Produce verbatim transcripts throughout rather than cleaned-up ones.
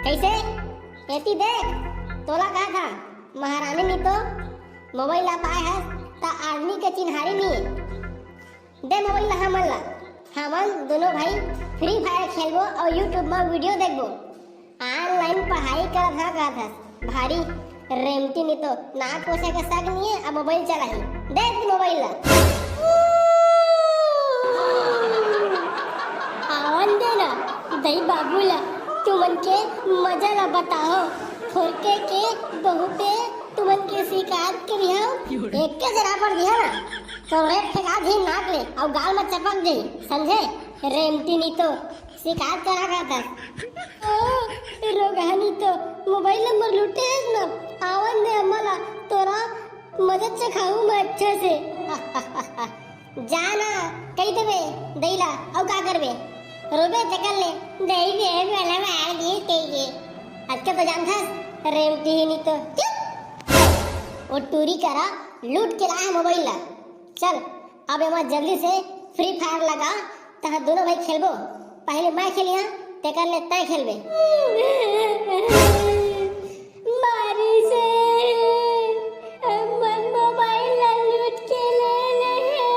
कइसे? एती देख, तोला का था, महारानी नी तो मोबाइल ला पाए हस, त आदमी के चिन्हारी नी। दे मोबाइल ला हमन ला, हमन दोनों भाई फ्री फायर खेलबो अउ YouTube म वीडियो देखबो। ऑनलाइन पढ़ाई करत हा कहत हस, भारी रेमटी नी तो, ना पोसे के सक नी है, अब मोबाइल चलाही। दे दे मोबाइल ला। आवन दे ना, दई बाबू ला, तुमन के मजा ला बताओ। फोरके के बहुते तुमन के शिकायत करिहव, एक के जरा पर दिहा ना, तो रेट फेंका दी नाक ले, अउ गाल में चपक दी, समझे? रेमटी नी तो, शिकायत करा का था। ओ, रोगहानी तो मोबाइल नंबर लूटे है ना, आवन दे हमला, तोरा मदद से खाऊं मैं अच्छा से। जाना, कही देबे, दई ला, अउ का करबे? रोबे चकल ले, दई दे, वाला मार दिए तेरे। आजकल तो जानथस, रेमटी ही नी तो, चुप। वो टूरी करा, लूट के लाया मोबाइल ला। चल, अब एमा जल्दी से फ्री फायर लगा, तहां दोनों भाई खेलबो। पहले मैं खेलिया, तेकर ले तय खेलबे। मारी से मोर मोबाइल ला लूट के ले ले हे।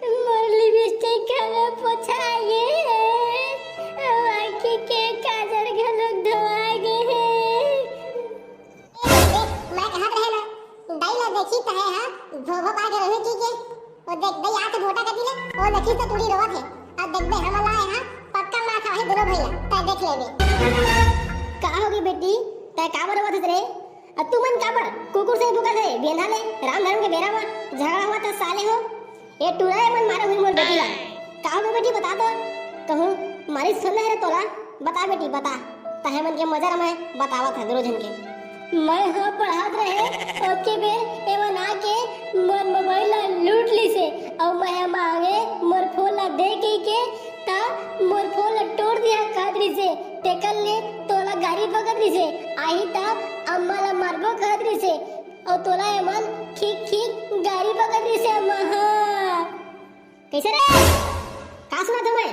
मोर लिपस्टिक घलो पोछा गे हे। आँखी के काजर घलो धोआ गे हे। ए, ए, मैं कहत रहे ना, दाई ला देखी तहे हा, भो भो पार के रही की के। ओ देख, दाई आत भोटा कती ले, ओ देखी तो टूरी रोवत हे। अब देख बे, हमला आए हा, पक्का मार खाही दोनों भैया, तै देख लेबे। का होगे बेटी, तै काबर रोवत हस रे? अ तुमन काबर कुकुर से भूकत हे? बेंधा ले, राम धर्म के बेरा म झगड़ा हुआ त साले हो। ए टूरा, एमन मारे हुई मोर बेटी ला। का होगे बेटी, बता तो। कहूँ मारी सुन ले रे तोला। बता बेटी, बता। तहे मन के मजा ल मैं बतावत हँव दोनों झन के। मैं ह पढ़त रहे, ओतके बेर एमन आके मोर मोबाइल ला लूट लिसे, अउ मैं ह मांगे मोर फोन ला दे कहिके, त मोर फोन ला टोर दिहा कहत रिसे, तेकर ले तोला गारी बकत रिसे, आही त अम्मा ला मारबो कहत रिसे, अउ तोला एमन खींच खींच गारी बकत रिसे अम्मा ह। कइसे रे? का सुनत हँव मैं?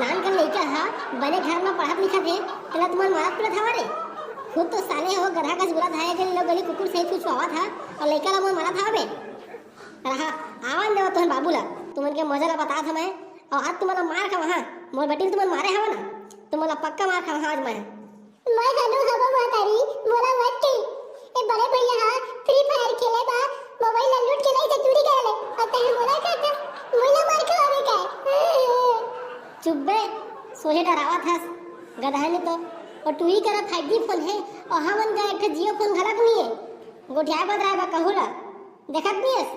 नानकन लइका ह बने घर म पढ़त लिखत हे, तेला तुमन मारत पीटत हवा रे? खुद तो साले हो गधा कस बोलत हव, गली कुकुर सही चुचवावत हव, अउ लइका ला मोर मारत हवा बे। रहा, आवन देवा तुमन बाबू ला, तुमन के मजा ला बतात हँव मैं, अउ आज तुमन ला मार खावा, हाँ, मोर बेटी ल तुमन मारे हवा ना, तुमन ला पक्का मार खावा आज मैं। मैं घलो हवं महतारी, मोला मत कही। ए बड़े भैया ह फ्री फायर खेले बा, मोबाइल ला लूट के लाइस चोरी करे ले, अउ तैं मोला कहत हस, मोला मार खवाबे काय? चुप बे, सोझे डरावत हस, गधा नी तो। ओ टूरी करा फाइव जी फोन हे, अउ हमन करा एक ठो जियो फोन घलक नी हे। गोठियाए बदराए बा कहूँ ला, देखत नी हस?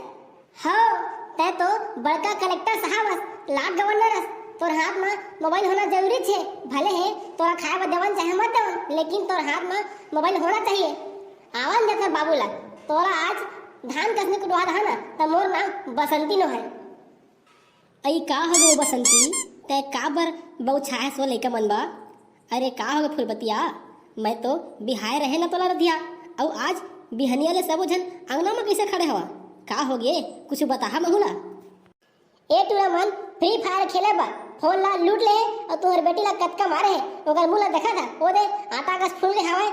हव, तैं तो बड़का कलेक्टर साहब अस, लॉर्ड गवर्नर अस, तोर हाथ म मोबाइल होना जरूरी हे। भले हे तोला खाए बर देवन चाहे मत देवन, लेकिन तोर हाथ म मोबाइल होना चाहिए। आवन दे तोर बाबू ला, तोला आज धान कस नी कुटवा दहा ना, त मोर नाम बसंती नो हे। अई का होगे बसंती, तैं काबर बउछाए हस ओ लइका मन बर? अरे का होगे फुलबतिया, मैं तो बिहाए रहेंव ना तोला रतिहा, अउ आज बिहनिया ले सबो झन अंगना म कइसे खड़े हवा? का होगे, कुछु बताहा महूँ ला। ए टूरा मन फ्री फायर खेले बर फोन ला लूट ले हे, अउ तुंहर बेटी ला कतका मारे हे, ओकर मुँह ला देखत हस, ओ दे आटा कस फूल गे हवय,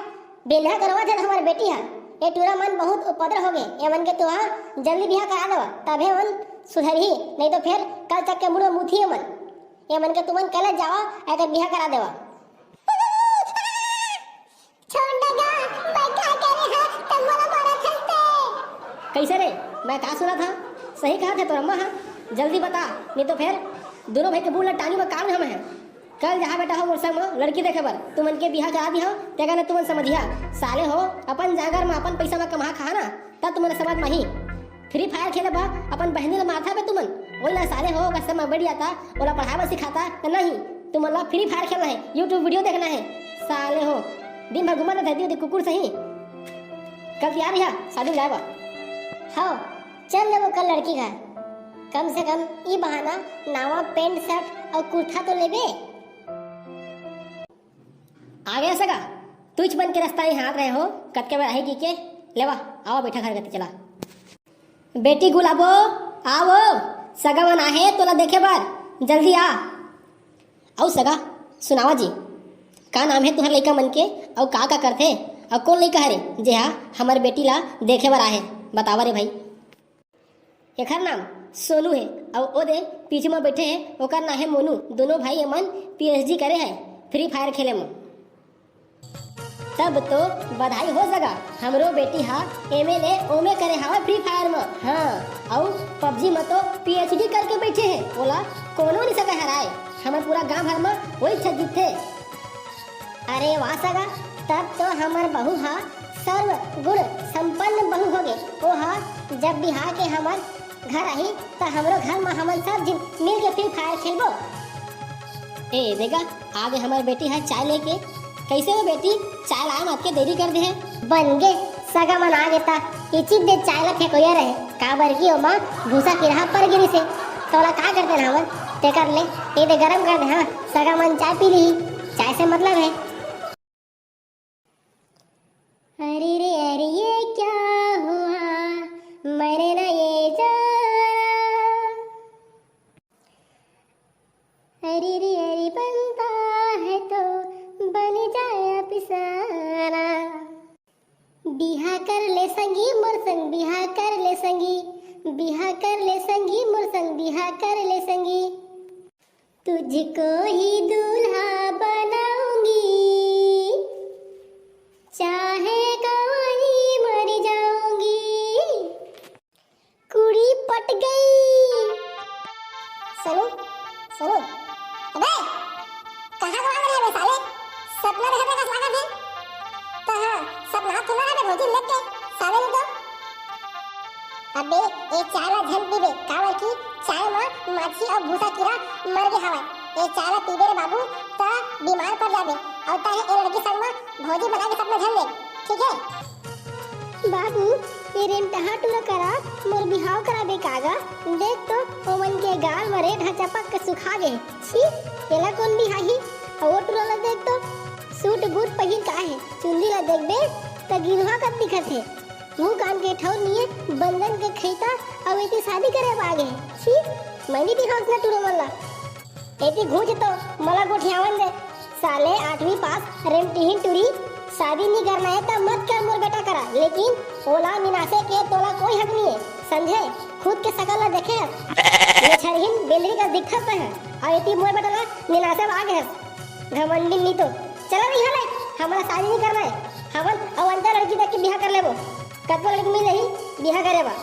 बेंधा करवाथे हमर बेटी ह। ए टूरा मन बहुत उपद्रव होगे, एमन के तुंहर जल्दी बिहा करा देवा, तभे मन सुधरही, नहीं तो फेर कल चक के मुड़ म मुतही एमन। एमन के तुमन कल जावा, एकर बिहा करा देवा। छोड़ दे गा, मैं का करे हँव, त मोला मारत हस तैं। कइसे रे? मैं का सुनत हँव? सही कहत हे तोर अम्मा ह। जल्दी बता, नहीं तो फेर दूनों भाई के मुँह ला टांगी म काट देहूँ मैं। कल जाहा बेटा हो मोर संग म लड़की देखे बर, तुमन के बिहा करा दिहँव, तेकर ले तुमन समझिहा। साले हो, अपन जांगर म अपन पइसा म कमा खा ना, तब तुमन समझ म आही। फ्री फायर खेले बर अपन बहिनी ला मारथा बे तुमन। ओही ला साले हो, ओकर समय बढ़ जाता, ओला पढ़ाए बर सिखाता, त नहीं, तुमन ला फ्री फायर खेलना हे, YouTube वीडियो देखना हे। साले हो, दिन भर घूमत रहिथे, कुकुर सही। कल तियार रहिहा, शादी म जाए बर। हव, चल लेबो कल लड़की घर। कम से कम ई बहाना नावा पैंट शर्ट अउ कुर्ता तो लेबे। आ गे सगा, तुच बन के रस्ता ही हाथ रहे हो, कतके बेर आही कहिके, लेवा, आवा बैठा घर कती चला। बेटी गुलाबो, आ वो, सगा मन आहे तोला देखे बर, जल्दी आ। अउ सगा, सुनावा जी, का नाम हे तुहर लइका मन के? अउ का का करथे? अउ कोन लइका हरे जेहा हमर बेटी ला देखे बर आहे? बतावा रे भाई। एखर नाम सोनू हे। अउ ओ दे पीछू म बइठे हे, ओकर नाम हे मोनू। दोनों भाई एमन पीएचडी करे हे फ्री फायर खेले म। तब तो बधाई हो सगा, हमरो बेटी हा एमए ले ओमे करे हावय फ्री फायर म। हाँ, अउ पबजी म तो पीएचडी करके बइठे हे, ओला कोनो नइ सकय हराय। हमर पूरा गांव भर म ओही छत जीतथे। अरे वाह सगा, तब तो हमर बहू हा सर्व गुण संपन्न बहू होगे। ओ हा जब बिहार के हमर घर आही, त हमरो घर म हमन सब झिन मिल के फ्री फायर खेलबो। ए देगा, आगे हमर बेटी ह चाय लेके। कैसे हो बेटी, चाय लाए म अतके देरी कर दे है? बन गे, सगा मन आ गे त इचित दे चाय ला फेंकोया रहे, काबर कि ओमा भूसा किरहा पर गिरी से। तोला का कर देना हमन, तेकर ले ए दे गरम कर दे। हाँ, सगा मन चाय पी ली, चाय से मतलब है। अरे रे अरे, ये क्या हुआ, मैंने ना ये जाना। अरे रे अरे, बनता है तो बन जाए अफसाना। बिहा कर ले संगी मोर संग, बिहा कर ले संगी, बिहा कर ले संगी मोर संग, बिहा कर ले संगी। तुझको ही दूल्हा बनाऊंगी, चाहे गंवारी मर जाऊंगी। कुड़ी पट गई। सोनू, सोनू, अबे, कहाँ गवा रहे बे साले? सपना देखे बे कस लागत है? त हाँ, सपना थोड़ा है बे भौजी लेके, साले नहीं तो। अबे, ए चाय ला झन पीबे, काबर कि चाय म माछी अउ भूसा कीरा मर गे हवय। ए चाय ला पीबे रे बाबू, त बीमार पड़ जाबे। अउ तैं ए लड़की संग म भौजी बना के सपना झन देख, ठीक है? बाबू, ए रेमटहा टूरा करा मोर बिहाव कराबे का गा? देख तो, ओमन के गाल म रेत ह चपक के सुखा गे। छी, एला कोन बिहाही? अउ ओ टूरा ला देख तो, सूट बूट पहिर का हे, चुंदी ला देखबे त गिरुहा कस दिखत हे। मुंह कान के ठौर निये बंदन के खैता, अउ एती शादी करे बर आ गे हे। छी, मैं नइ बिहाव अइसना टूरा मन ला। एती घूंच तो, मोला गोठियावन दे। साले आठवीं पास रेमटिहिन टूरी, शादी नी करना हे त मत कर मोर बेटा करा, लेकिन ओला निनासे के तोला कोई हक नी हे, समझे? खुद के शकल ला देखे हस, लेछरहिन बेलरी कस दिखत हे, अउ एती मोर बेटा ला निनासे बर आ गे हस, घमंडी नी तो। चला रे इहाँ ले, हमला शादी नी करना हे, हमन अउ अंतर लड़की देख के बिहा कर लेबो, कतको लड़की मिल जाही बिहा करे बर।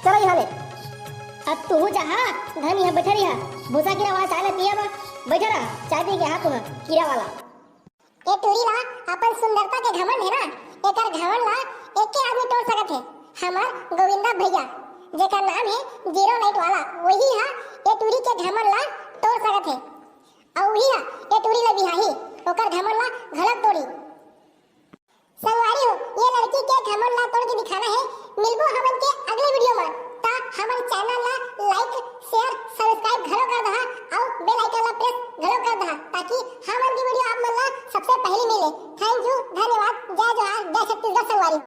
चला इहाँ ले। अब तुहू जा हा, धन इहाँ बइठा रही हा। भूसा कीरा वाला चाय ला पिया बा। बइठा रहा, चाय पी के हा तुहा, कीरा वाला। ए टूरी ला अपन सुंदरता के घमंड हे ना, एकर घमंड ला एके आदमी तोड़ सकत हे, हमर गोविंदा भैया, जेकर नाम हे जीरो लाइट वाला, वही हा ए टूरी के घमंड ला तोड़ सकत हे। अउ वही हा ए टूरी ला बिहाही, ओकर घमंड ला घलक तोड़ी। संगवारी हो, ये लड़की के घमंड ला तोड़ के दिखाना हे। मिलबो हमन के अगले वीडियो म। त हमर चैनल ला like, share, subscribe घलो कर दहा अउ bell icon ला press घलो कर दहा, ताकि हमन की वीडियो आप मन ला सबसे पहली मिले। Thank you, धन्यवाद, जय जोहार, जय छत्तीसगढ़ संगवारी।